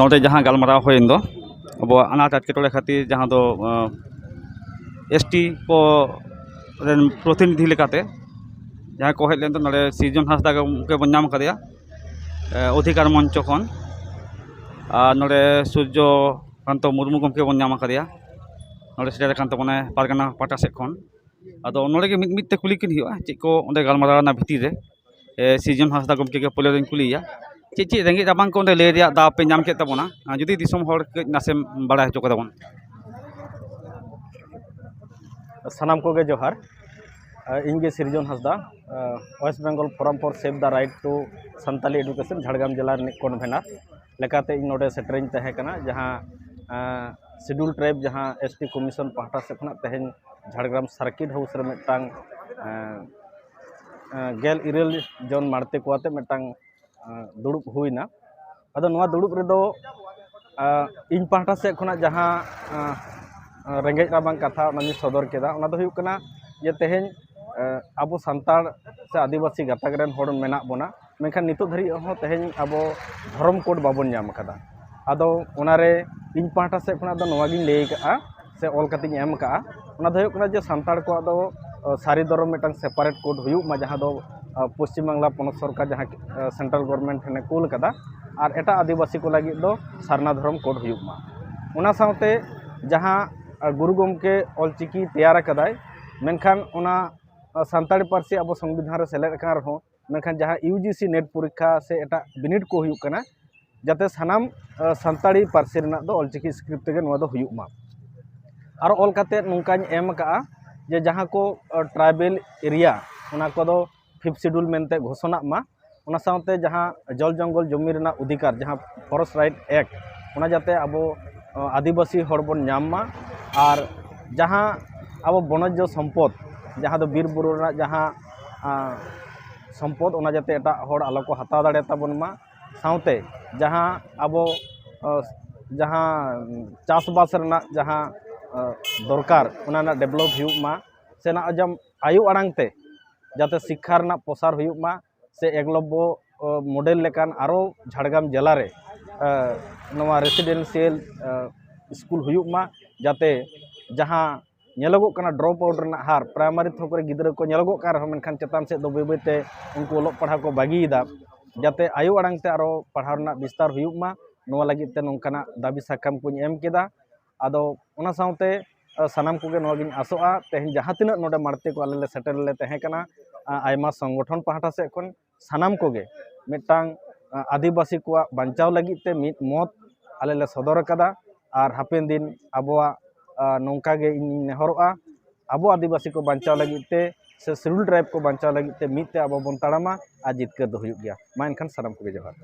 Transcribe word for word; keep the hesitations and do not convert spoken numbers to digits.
ᱱᱚᱰᱮ ᱡᱟᱦᱟᱸ ᱜᱟᱞᱢᱟᱨᱟᱣ ᱦᱩᱭᱮᱱ ᱫᱚ, ᱟᱵᱚᱣᱟᱜ ᱟᱱᱟᱴ ᱮᱴᱠᱮᱴᱚᱬᱮ ᱠᱷᱟᱹᱛᱤᱨ ᱡᱟᱦᱟᱸ ᱫᱚ ᱮᱥ ᱴᱤ ᱠᱚ ᱨᱮᱱ ᱯᱨᱚᱛᱤᱱᱤᱫᱷᱤ ᱞᱮᱠᱟᱛᱮ ᱡᱟᱦᱟᱸᱭ ᱠᱚ ᱦᱮᱡ ᱞᱮᱱ ᱫᱚ, ᱱᱚᱰᱮ ᱥᱤᱨᱡᱚᱱ ᱦᱟᱸᱥᱫᱟ ᱜᱚᱢᱠᱮ ᱵᱚᱱ ᱧᱟᱢ ᱟᱠᱟᱫᱮᱭᱟ ᱚᱫᱷᱤᱠᱟᱨ ᱢᱚᱧᱪᱚ ᱠᱷᱚᱱ, ᱟᱨ ᱱᱚᱰᱮ ᱥᱩᱨᱡᱚ ᱠᱟᱱᱛᱚ ᱢᱩᱨᱢᱩ ᱜᱚᱢᱠᱮ ᱵᱚᱱ ᱧᱟᱢ ᱟᱠᱟᱫᱮᱭᱟ, ᱱᱚᱰᱮ ᱥᱮᱴᱮᱨ ᱟᱠᱟᱱ ᱛᱟᱵᱚᱱᱟᱭ ᱯᱟᱨᱜᱟᱱᱟ ᱯᱟᱦᱴᱟ ᱥᱮᱫ ᱠᱷᱚᱱ᱾ ᱟᱫᱚ ᱱᱚᱰᱮ ᱜᱮ ᱢᱤᱫ ᱢᱤᱫ ᱛᱮ ᱠᱩᱞᱤ ᱠᱤᱱ ᱦᱩᱭᱩᱜᱼᱟ, ᱪᱮᱫ ᱠᱚ ᱚᱸᱰᱮ ᱜᱟᱞᱢᱟᱨᱟᱣ ᱮᱱᱟ ᱵᱷᱤᱛᱤᱨ ᱨᱮ᱾ ᱮ, ᱥᱤᱨᱡᱚᱱ ᱦᱟᱸᱥᱫᱟ ᱜᱚᱢᱠᱮ ᱜᱮ ᱯᱳᱭᱞᱳ ᱨᱤᱧ ᱠᱩᱞᱤᱭᱮᱭᱟ, ᱪᱮᱫ ᱪᱮᱫ ᱨᱮᱸᱜᱮᱡ ᱨᱟᱵᱟᱝ ᱠᱚ ᱚᱸᱰᱮ ᱞᱟᱹᱭ ᱨᱮᱭᱟᱜ ᱫᱟᱣ ᱯᱮ ᱧᱟᱢ ᱠᱮᱫ ᱛᱟᱵᱚᱱᱟ? ᱟᱨ ᱡᱩᱫᱤ ᱫᱤᱥᱚᱢ ᱦᱚᱲ ᱠᱟᱹᱡ ᱱᱟᱥᱮᱢ ᱵᱟᱲᱟᱭ ᱦᱚᱪᱚ ᱠᱚᱛᱟ ᱵᱚᱱ᱾ ᱥᱟᱱᱟᱢ ᱠᱚᱜᱮ ᱡᱚᱦᱟᱨ᱾ ᱤᱧ ᱜᱮ ᱥᱤᱨᱡᱚᱱ ᱦᱟᱸᱥᱫᱟ, West Bengal Forum for Save the Right to Santali Education, Jhargram ᱡᱮᱞᱟ ᱨᱤᱱᱤᱡ ᱠᱚᱱᱵᱷᱮᱱᱟᱨ ᱞᱮᱠᱟᱛᱮ ᱤᱧ ᱱᱚᱰᱮ ᱥᱮᱴᱮᱨᱤᱧ ᱛᱟᱦᱮᱸ ᱠᱟᱱᱟ, ᱡᱟᱦᱟᱸ ᱥᱤᱰᱩᱞ ᱴᱨᱟᱭᱤᱵᱽ, ᱡᱟᱦᱟᱸ ᱮᱥ ᱴᱤ ᱠᱚᱢᱤᱥᱚᱱ ᱯᱟᱦᱴᱟ ᱥᱮᱫ ᱠᱷᱚᱱᱟᱜ ᱛᱮᱦᱮᱧ ᱡᱷᱟᱲᱜᱨᱟᱢ ᱥᱟᱨᱠᱤᱴ ᱦᱟᱣᱩᱥ ᱨᱮ ᱢᱤᱫᱴᱟᱝ ᱜᱮᱞ ᱤᱨᱟᱹᱞ ᱡᱚᱱ ᱢᱟᱲᱛᱮ ᱠᱚ ᱟᱛᱮ ᱢᱤᱫᱴᱟᱝ ᱫᱩᱲᱩᱵ ᱦᱩᱭᱱᱟ᱾ ᱟᱫᱚ ᱱᱚᱣᱟ ᱫᱩᱲᱩᱵ ᱨᱮᱫᱚ ᱤᱧ ᱯᱟᱦᱴᱟ ᱥᱮᱫ ᱠᱷᱚᱱᱟᱜ ᱡᱟᱦᱟᱸ ᱨᱮᱸᱜᱮᱡ ᱨᱟᱵᱟᱝ ᱠᱟᱛᱷᱟ ᱚᱱᱟᱧ ᱥᱚᱫᱚᱨ ᱠᱮᱫᱟ, ᱚᱱᱟ ᱫᱚ ᱦᱩᱭᱩᱜ ᱠᱟᱱᱟ ᱡᱮ ᱛᱮᱦᱮᱧ ᱟᱵᱚ ᱥᱟᱱᱛᱟᱲ ᱥᱮ ᱟᱹᱫᱤᱵᱟᱹᱥᱤ ᱜᱟᱛᱟᱠ ᱨᱮᱱ ᱦᱚᱲ ᱢᱮᱱᱟᱜ ᱵᱚᱱᱟ, ᱢᱮᱱᱠᱷᱟᱱ ᱱᱤᱛᱚᱜ ᱫᱷᱟᱹᱨᱤᱡ ᱦᱚᱸ ᱛᱮᱦᱮᱧ ᱟᱵᱚ ᱫᱷᱚᱨᱚᱢ ᱠᱳᱰ ᱵᱟᱵᱚᱱ ᱧᱟᱢ ᱟᱠᱟᱫᱟ᱾ ᱟᱫᱚ ᱚᱱᱟᱨᱮ ᱤᱧ ᱯᱟᱦᱴᱟ ᱥᱮᱫ ᱠᱷᱚᱱᱟᱜ ᱫᱚ ᱱᱚᱣᱟ ᱜᱤᱧ ᱞᱟᱹᱭ ᱟᱠᱟᱫᱼᱟ ᱥᱮ ᱚᱞ ᱠᱟᱛᱮᱧ ᱮᱢ ᱟᱠᱟᱫᱼᱟ, ᱚᱱᱟ ᱫᱚ ᱦᱩᱭᱩᱜ ᱠᱟᱱᱟ ᱡᱮ ᱥᱟᱱᱛᱟᱲ ᱠᱚᱣᱟᱜ ᱫᱚ ᱥᱟᱹᱨᱤ ᱫᱷᱚᱨᱚᱢ ᱢᱤᱫᱴᱟᱝ ᱥᱮᱯᱟᱨᱮᱴ ᱠᱳᱰ ᱦᱩᱭᱩᱜ ᱢᱟ, ᱡᱟᱦᱟᱸ ᱫᱚ ᱯᱚᱥᱪᱤᱢ ᱵᱟᱝᱞᱟ ᱯᱚᱱᱚᱛ ᱥᱚᱨᱠᱟᱨ ᱡᱟᱦᱟᱸ ᱥᱮᱱᱴᱨᱟᱞ ᱜᱚᱵᱷᱚᱨᱢᱮᱱᱴ ᱴᱷᱮᱱᱮ ᱠᱩᱞ ᱟᱠᱟᱫᱟ, ᱟᱨ ᱮᱴᱟᱜ ᱟᱹᱫᱤᱵᱟᱹᱥᱤ ᱠᱚ ᱞᱟᱹᱜᱤᱫ ᱫᱚ ᱥᱟᱨᱱᱟ ᱫᱷᱚᱨᱚᱢ ᱠᱳᱰ ᱦᱩᱭᱩᱜ ᱢᱟ᱾ ᱚᱱᱟ ᱥᱟᱶᱛᱮ ᱡᱟᱦᱟᱸ ᱜᱩᱨᱩ ᱜᱚᱢᱠᱮ ᱚᱞᱪᱤᱠᱤ ᱛᱮᱭᱟᱨ ᱟᱠᱟᱫᱟᱭ, ᱢᱮᱱᱠᱷᱟᱱ ᱚᱱᱟ ᱥᱟᱱᱛᱟᱲᱤ ᱯᱟᱹᱨᱥᱤ ᱟᱵᱚ ᱥᱚᱝᱵᱤᱫᱷᱟᱱ ᱨᱮ ᱥᱮᱞᱮᱫ ᱟᱠᱟᱱ ᱨᱮᱦᱚᱸ, ᱢᱮᱱᱠᱷᱟᱱ ᱡᱟᱦᱟᱸ ᱤᱭᱩ ᱡᱤ ᱥᱤ ᱱᱮᱴ ᱯᱚᱨᱤᱠᱠᱷᱟ ᱥᱮ ᱮᱴᱟᱜ ᱵᱤᱱᱤᱰ ᱠᱚ ᱦᱩᱭᱩᱜ ᱠᱟᱱᱟ, ᱡᱟᱛᱮ ᱥᱟᱱᱟᱢ ᱥᱟᱱᱛᱟᱲᱤ ᱯᱟᱹᱨᱥᱤ ᱨᱮᱱᱟᱜ ᱫᱚ ᱚᱞᱪᱤᱠᱤ ᱥᱠᱨᱤᱯᱴ ᱛᱮᱜᱮ ᱱᱚᱣᱟ ᱫᱚ ᱦᱩᱭᱩᱜ ᱢᱟ᱾ ᱟᱨ ᱚᱞ ᱠᱟᱛᱮ ᱱᱚᱝᱠᱟᱧ ᱮᱢ ᱟᱠᱟᱫᱼᱟ ᱡᱮ ᱡᱟᱦᱟᱸ ᱠᱚ ᱴᱨᱟᱭᱵᱮᱞ ᱮᱨᱤᱭᱟ, ᱚᱱᱟ ᱠᱚᱫᱚ ᱯᱷᱤᱯᱛᱷ ᱥᱤᱰᱩᱞ ᱢᱮᱱᱛᱮ ᱜᱷᱳᱥᱚᱱᱟᱜ ᱢᱟ᱾ ᱚᱱᱟ ᱥᱟᱶᱛᱮ ᱡᱟᱦᱟᱸ ᱡᱚᱞ ᱡᱚᱝᱜᱚᱞ ᱡᱚᱢᱤ ᱨᱮᱱᱟᱜ ᱚᱫᱷᱤᱠᱟᱨ, ᱡᱟᱦᱟᱸ ᱯᱷᱚᱨᱮᱥᱴ ᱨᱟᱭᱤᱴ ᱮᱠᱴ, ᱚᱱᱟ ᱡᱟᱛᱮ ᱟᱵᱚ ᱟᱹᱫᱤᱵᱟᱹᱥᱤ ᱦᱚᱲ ᱵᱚᱱ ᱧᱟᱢ ᱢᱟ᱾ ᱟᱨ ᱡᱟᱦᱟᱸ ᱟᱵᱚ ᱵᱚᱱᱚᱡᱽᱡᱚ ᱥᱚᱢᱯᱚᱫ, ᱡᱟᱦᱟᱸ ᱫᱚ ᱵᱤᱨ ᱵᱩᱨᱩ ᱨᱮᱱᱟᱜ ᱡᱟᱦᱟᱸ ᱥᱚᱢᱯᱚᱫ, ᱚᱱᱟ ᱡᱟᱛᱮ ᱮᱴᱟᱜ ᱦᱚᱲ ᱟᱞᱚ ᱠᱚ ᱦᱟᱛᱟᱣ ᱫᱟᱲᱮ ᱛᱟᱵᱚᱱ ᱢᱟ᱾ ᱥᱟᱶᱛᱮ ᱡᱟᱦᱟᱸ ᱟᱵᱚ ᱡᱟᱦᱟᱸ ᱪᱟᱥᱵᱟᱥ ᱨᱮᱱᱟᱜ ᱡᱟᱦᱟᱸ ᱫᱚᱨᱠᱟᱨ, ᱚᱱᱟ ᱨᱮᱱᱟᱜ ᱰᱮᱵᱷᱞᱚᱯ ᱦᱩᱭᱩᱜ ᱢᱟ, ᱥᱮ ᱱᱟᱜ ᱟᱭᱳ ᱟᱲᱟᱝ ᱛᱮ ᱡᱟᱛᱮ ᱥᱤᱠᱠᱷᱟ ᱨᱮᱱᱟᱜ ᱯᱨᱚᱥᱟᱨ ᱦᱩᱭᱩᱜ ᱢᱟ, ᱥᱮ ᱮᱠᱞᱚᱵᱽᱵᱚ ᱢᱚᱰᱮᱞ ᱞᱮᱠᱟᱱ ᱟᱨᱚ ᱡᱷᱟᱲᱜᱨᱟᱢ ᱡᱮᱞᱟ ᱨᱮ ᱱᱚᱣᱟ ᱨᱮᱥᱤᱰᱮᱱᱥᱤᱭᱟᱞ ᱥᱠᱩᱞ ᱦᱩᱭᱩᱜ ᱢᱟ, ᱡᱟᱛᱮ ᱡᱟᱦᱟᱸ ᱧᱮᱞᱚᱜᱚᱜ ᱠᱟᱱᱟ ᱰᱨᱚᱯ ᱟᱣᱩᱴ ᱨᱮᱱᱟᱜ ᱦᱟᱨ, ᱯᱨᱟᱭᱢᱟᱨᱤ ᱛᱷᱚᱠ ᱨᱮ ᱜᱤᱫᱽᱨᱟᱹ ᱠᱚ ᱧᱮᱞᱚᱜᱚᱜ ᱠᱟᱱ ᱨᱮᱦᱚᱸ, ᱢᱮᱱᱠᱷᱟᱱ ᱪᱮᱛᱟᱱ ᱥᱮᱫ ᱫᱚ ᱵᱟᱹᱭ ᱵᱟᱹᱭᱛᱮ ᱩᱱᱠᱩ ᱚᱞᱚᱜ ᱯᱟᱲᱦᱟᱣ ᱠᱚ ᱵᱟᱹᱜᱤᱭᱮᱫᱟ, ᱡᱟᱛᱮ ᱟᱭᱳ ᱟᱲᱟᱝ ᱛᱮ ᱟᱨᱚ ᱯᱟᱲᱦᱟᱣ ᱨᱮᱱᱟᱜ ᱵᱤᱥᱛᱟᱨ ᱦᱩᱭᱩᱜ ᱢᱟ, ᱱᱚᱣᱟ ᱞᱟᱹᱜᱤᱫ ᱛᱮ ᱱᱚᱝᱠᱟᱱᱟᱜ ᱫᱟᱹᱵᱤ ᱥᱟᱠᱟᱢ ᱠᱚᱧ ᱮᱢ ᱠᱮᱫᱟ᱾ ᱟᱫᱚ ᱚᱱᱟ ᱥᱟᱶᱛᱮ, ᱟ, ᱥᱟᱱᱟᱢ ᱠᱚᱜᱮ ᱱᱚᱣᱟ ᱜᱤᱧ ᱟᱥᱚᱜᱼᱟ, ᱛᱮᱦᱮᱧ ᱡᱟᱦᱟᱸ ᱛᱤᱱᱟᱹᱜ ᱱᱚᱰᱮ ᱢᱟᱲᱛᱮ ᱠᱚ ᱟᱞᱮ ᱞᱮ ᱥᱮᱴᱮᱨ ᱞᱮ ᱛᱟᱦᱮᱸ ᱠᱟᱱᱟ, ᱟ, ᱟᱭᱢᱟ ᱥᱚᱝᱜᱚᱴᱷᱚᱱ ᱯᱟᱦᱴᱟ ᱥᱮᱫ ᱠᱷᱚᱱ, ᱥᱟᱱᱟᱢ ᱠᱚᱜᱮ ᱢᱤᱫᱴᱟᱝ, ᱟ, ᱟᱹᱫᱤᱵᱟᱹᱥᱤ ᱠᱚᱣᱟᱜ ᱵᱟᱧᱪᱟᱣ ᱞᱟᱹᱜᱤᱫ ᱛᱮ ᱢᱤᱫ ᱢᱚᱛ ᱟᱞᱮ ᱞᱮ ᱥᱚᱫᱚᱨ ᱟᱠᱟᱫᱟ᱾ ᱟᱨ ᱦᱟᱯᱮᱱ ᱫᱤᱱ ᱟᱵᱚᱣᱟᱜ, ᱟ, ᱱᱚᱝᱠᱟ ᱜᱮ ᱤᱧᱤᱧ ᱱᱮᱦᱚᱨᱚᱜᱼᱟ, ᱟᱵᱚ ᱟᱹᱫᱤᱵᱟᱹᱥᱤ ᱠᱚ ᱵᱟᱧᱪᱟᱣ ᱞᱟᱹᱜᱤᱫ ᱛᱮ ᱥᱮ ᱥᱤᱰᱩᱞ ᱴᱨᱟᱭᱤᱵᱽ ᱠᱚ ᱵᱟᱧᱪᱟᱣ ᱞᱟᱹᱜᱤᱫ ᱛᱮ ᱢᱤᱫ ᱛᱮ ᱟᱵᱚ ᱵᱚᱱ ᱛᱟᱲᱟᱢᱟ ᱟᱨ ᱡᱤᱛᱠᱟᱹᱨ ᱫᱚ ᱦᱩᱭᱩᱜ ᱜᱮᱭᱟ᱾ ᱢᱟ ᱮᱱᱠᱷᱟᱱ ᱥᱟᱱᱟᱢ ᱠᱚᱜᱮ ᱡᱚᱦᱟᱨ᱾